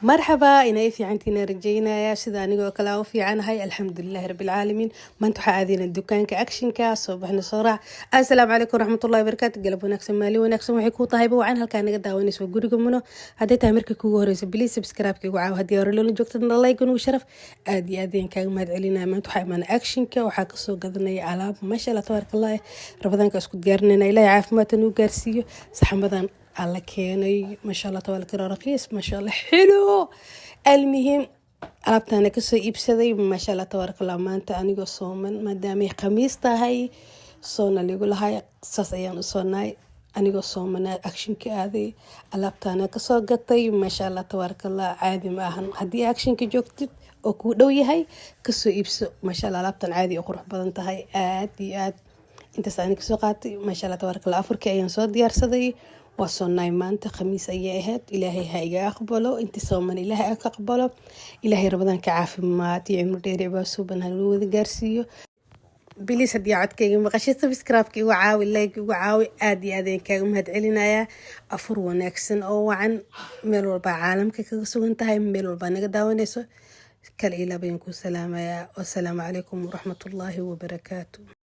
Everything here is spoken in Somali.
Marxaba, inay fiicantiina rajeynaya, sida anigoo kale aan u fiicanahay, alxamdulilahi rabbilcaalamiin. Maanta waxaa aadayna dukaanka Actionka. Soo baxna, soo raac. Assalaamu calaykum waraxmatullahi wabarakaatu. Galab wanaagsan, maalin wanaagsan, waxay kuu tahayba wacan. Halkaa naga daawanaysa waa guriga Muno. Hadday tahay markii kugu horeysa, please subscribe igu caaw. Haddii hore loola joogtana, like nugu sharaf. Aad iyo aad ayaan kaaga mahad celinaya. Maanta waxaa imaana Actionka, waxaa kasoo gadanaya alaab, maasha Allah tabaaraka Allah. Ramadaanka isku diyaarinayna, Ilaahay caafimaadka nuu gaarsiiyo. Saxamadan alla keenay, maasha Allah tabaaraka Allah, raqiis, maasha Allah, xilo. Almuhim, alaabtaana kasoo iibsaday, maasha Allah tabaaraka Allah. Maanta anigoo sooman, maadaamay Khamiis tahay, soona ligu lahay, saas ayaan u soonaay. Anigoo soomanaa Actionka aaday, alaabtaana kasoo gatay, maasha Allah tabaaraka Allah. Caadi ma ahan. Haddii Actionka joogtid oo kuu dhow yahay, kasoo iibso, maasha Allah. Alaabtan caadi u qurux badan tahay, aad iyo aad. Intaas ani kasoo qaatay, maasha Allah tabaaraka Allah. Afurkii ayaan soo diyaarsaday. Waa soonaay maanta, Khamiis ayay ahayd. Ilaahay ha iga aqbalo, intii sooman Ilaahay ha ka aqbalo. Ilaahay Ramadaanka caafimaad iyo cimri dheer, cibaado suuban ha lagu wada gaarsiiyo. Please, haddii codkayga maqashay, subscribe-ka igu caawi, like igu caawi. Aad iyo aad ayaan kaaga mahad celinayaa. Afur wanaagsan oo wacan, meel walbaa caalamka kaga sugan tahay, meel walbaa naga daawanayso, kala ilaa bayaan ku salaamayaa. Wasalaamu calaykum waraxmatullaahi wabarakaatu.